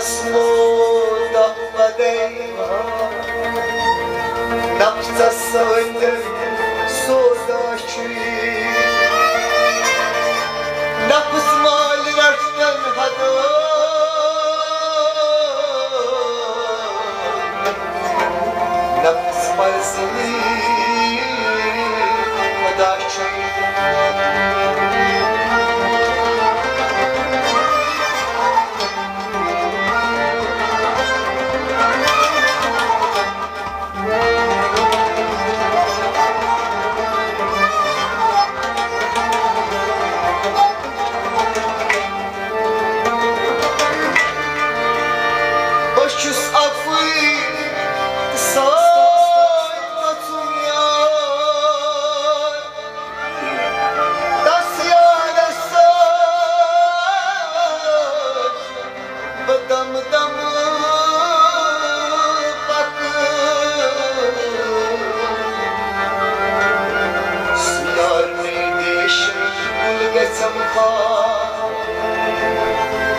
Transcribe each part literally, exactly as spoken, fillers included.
سمو دۄہ پدے نفسس سۭتۍ سودا چھُے۔ نفس مالہِ رٹنن حدو، نفس پرزنی خدا چھُے۔ بہٕ چھُس اَکُے تہٕ سٲنۍ مَژھُن یار۔ تَس یارَس سۭتۍ بہٕ دم دم پکہٕ۔ سُہ یار مےٚ دیشس کُن گژھم پار۔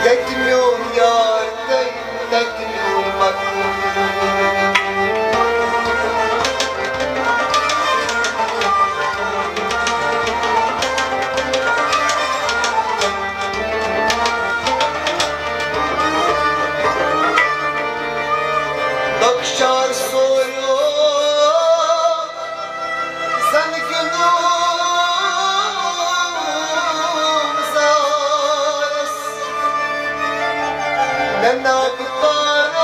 ییٚتہِ میون یار گٔے، تتہِ میون مکان۔ لۄکچار سوریو زن گِنٛدُن زارس، مےٚ ناگہٕ پارس۔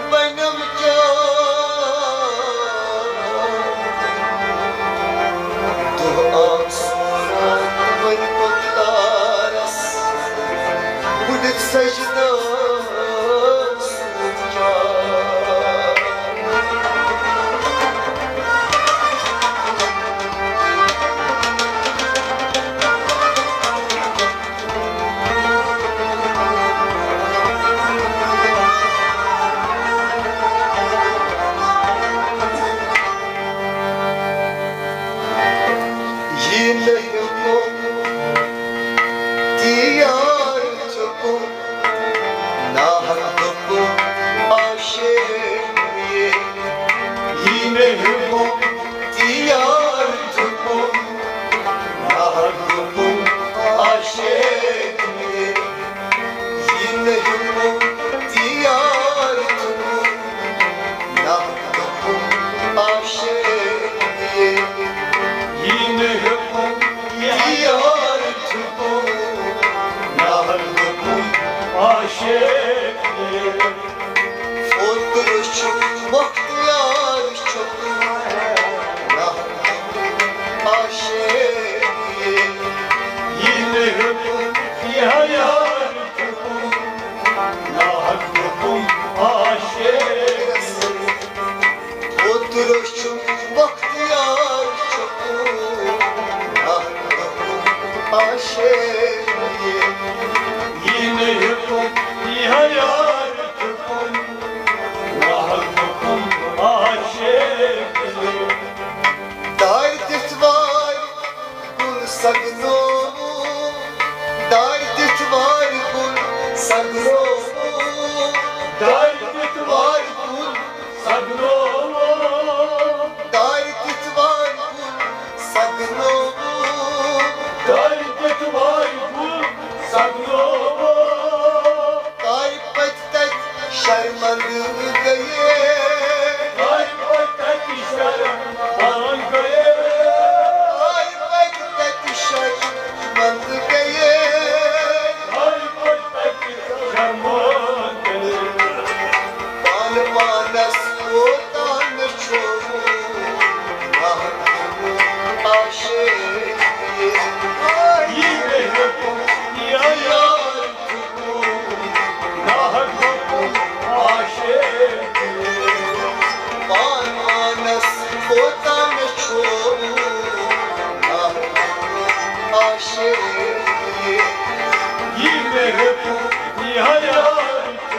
بنم کیا دو آم سورا ور پتلارس، بُڈِتھ سجدہ سورا۔ یہِ نہٕ ہیوٚکُم تہِ یار چھُکُم، ناحق دوٚپُم عاشق یہِ۔ یہِ نہٕ ہیوٚکُم تہِ یار چھُکُم، ناحق دوٚپُم عاشق یہِ۔ یہِ نہٕ ہیوٚکُم تہِ یار چھُکُم، ناحق دوٚپُم عاشق یہِ۔ یہِ نہٕ ہیوٚکُم تہِ یار چھُکُم، ناحق دوٚپُم عاشق یہِ۔ اوترٕ چھُ مۄختیار چھُکُم، ناحق دوٚپُم عاشق یہِ۔ یہِ نہٕ ہیوٚکُم تہِ یار چھُکُم، ناحق دوٚپُم عاشق یہِ۔ اوترٕ چھُ مۄختیار چھُکُم، ناحق دوٚپُم عاشق یہِ۔ یہِ نہٕ ہیوٚکُم تہِ یار چھُکُم، ناحق دوٚپُم عاشق یہِ۔ دارِ دِتھ وارِ کُن سگنووُم، دارِ دِتھ وارِ کُن سگنووُم، دارِ دِتھ وارِ کُن سگنووُم، دارِ دِتھ وارِ کُن سگنووُم، دارِ دِتھ وارِ کُن سگنووُم۔ کارِ پٔتۍ تَتہِ شرمندٕ گٔیے۔ کارِ پٔتۍ تَتہِ شرمندٕ گٔیے۔ کارِ پٔتۍ تَتہِ شرمندٕ گٔیے۔ کارِ پٔتۍ تَتہِ شرمندٕ گٔیے۔ پانہٕ پانس کوتاہ مےٚ چھوٚو عاشق یہِ۔ یہِ مےٚ ہیوٚتُن یہِ یار ناحق دوٚپُن عاشق۔ پانہٕ پانس کوتاہ مےٚ چھُ ناحق عاشق۔ یہِ مےٚ ہیوٚتُن یہِ یار چھُ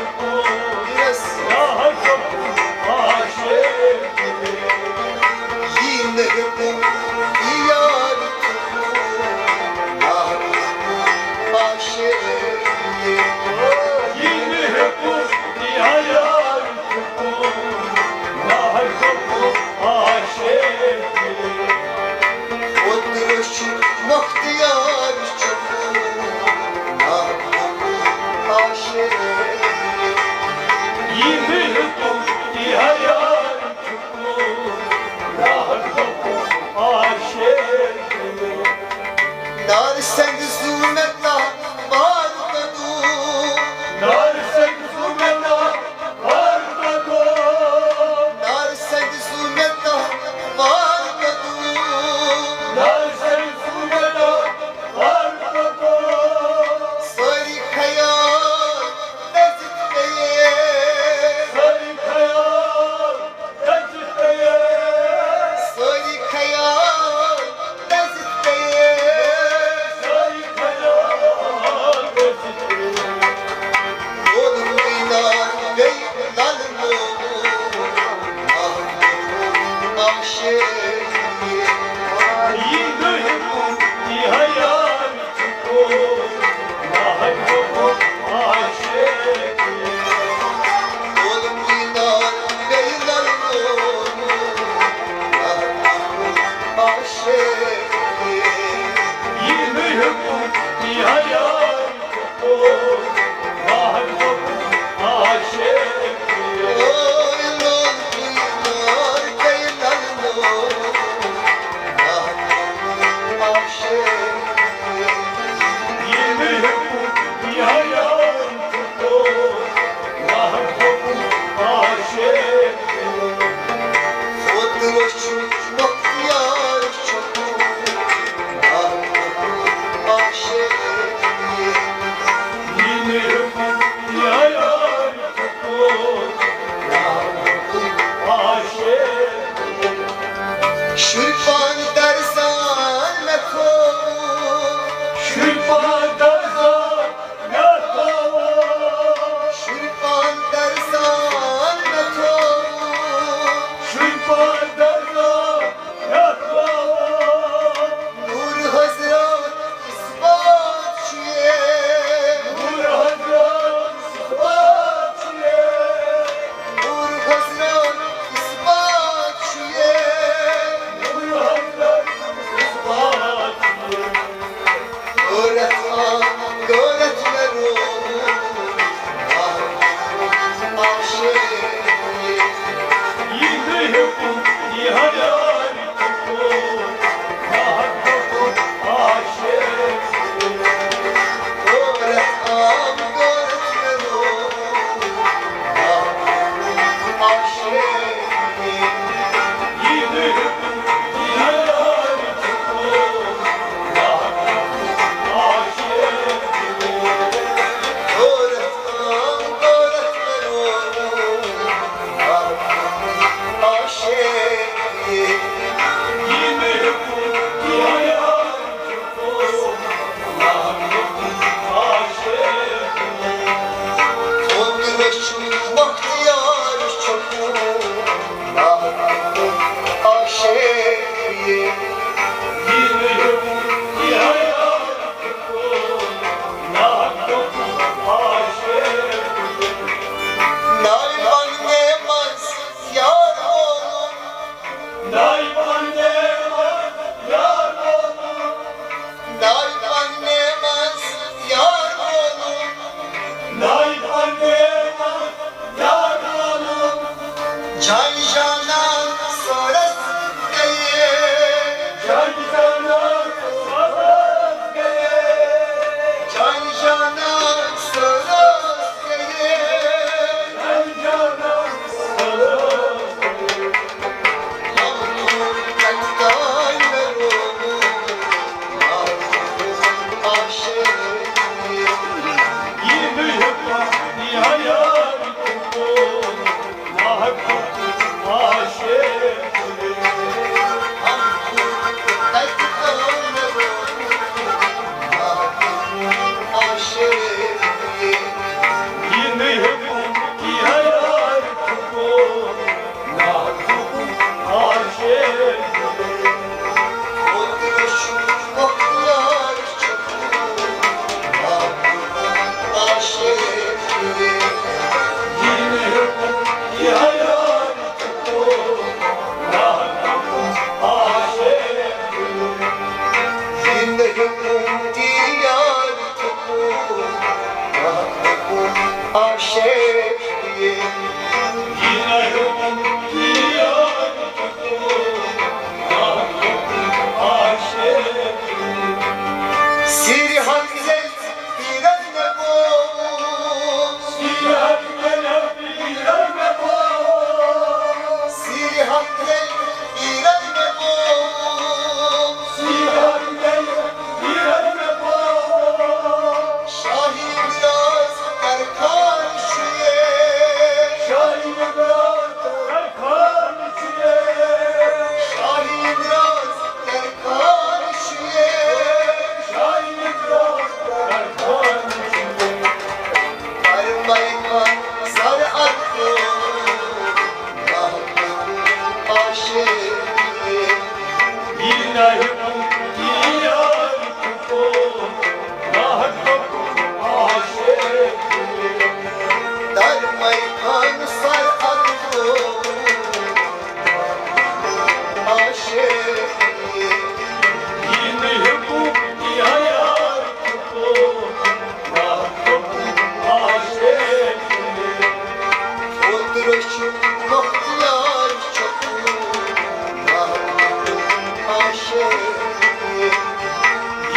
ناحق دوٚپُن عاشق۔ یہِ نہٕ ہیوٚتُن یہِ یار چھُ ناحق عاشق۔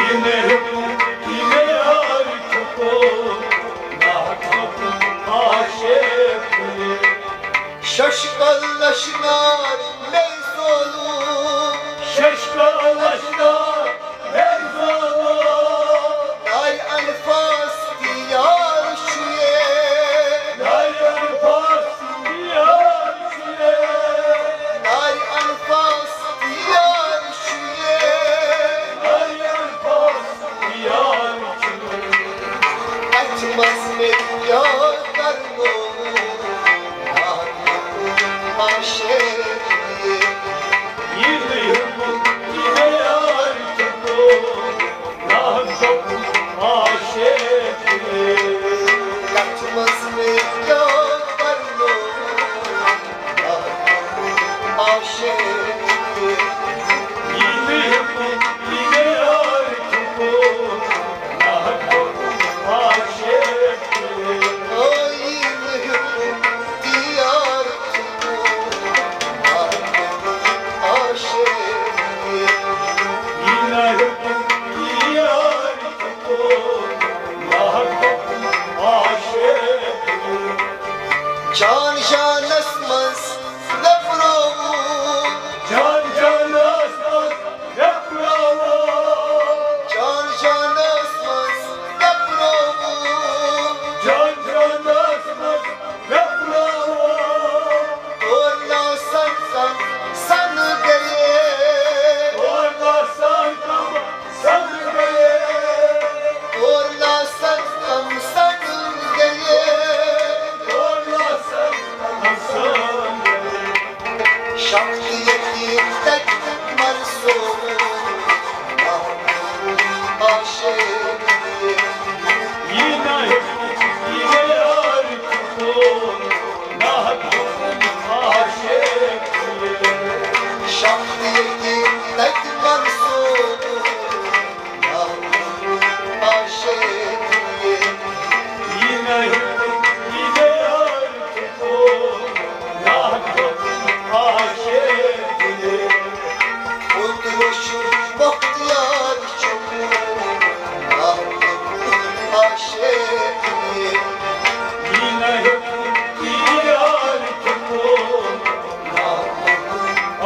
ششکل لشنار مے زولو، ششکل لشنار مے زولو، نار الفاظ تیار چھُ یے، نار الفاظ تیار چھُ یے، نار الفاظ تیار چھُ یے، نار الفاظ تیار چھُ یے۔ اَتھ منٛز مےٚ یاد کرنووُن۔ جان جانس منٛز ویپراوو، جان جانس منٛز ویپراوو، جان جانس منٛز ویپراوو، جان جانس منٛز ویپراوو۔ اور لاسن کم سن گئے، اور لاسن کم سن گئے، اور لاسن کم سن گئے، اور لاسن کم سن گئے۔ شخصیتی تک منصور عاشق، یہ نہ یہ یار کو نہ عاشق، شخصیتی تک منصور عاشق، یہ نہ یہ یار کو نہ عاشق۔ خود وش بختیار چھُ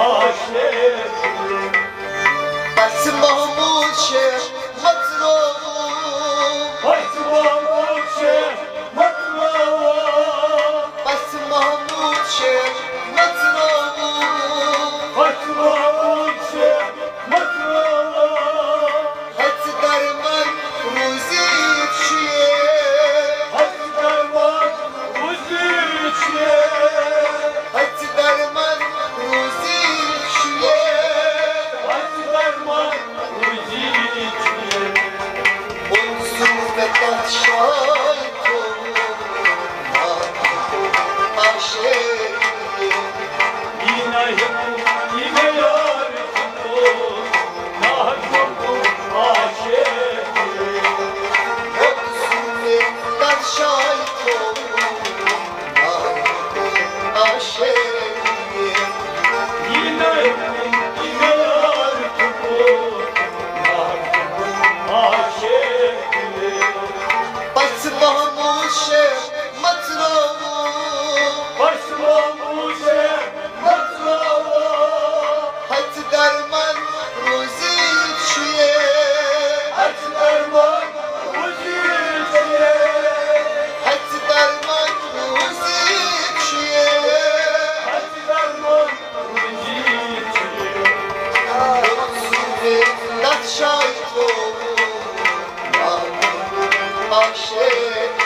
عاشق۔ پس محمود شیخ متروو۔ پس محمود شیخ متروو۔ پس محمود شیخ متروو۔ پس محمود شیخ متروو۔ ہژِ درمان روزی چھُ یے۔ ہژِ درمان روزی چھُ یے۔ ہژِ درمان روزی چھُ یے۔ ہژِ درمان روزی چھُ یے۔ پوٚتُس مےٚ تَتھ جایہِ تھوٚومُت عاشق۔ پس محمود شیخ متروو۔ پس محمود شیخ متروو۔ ہژِ درمان روزی چھُ یے۔ ہژِ درمان روزی چھُ یے۔ ہژِ درمان روزی چھُ یے۔ ہژِ درمان روزی چھُ یے۔ تَتھ جایہِ تھوٚومُت عاشق۔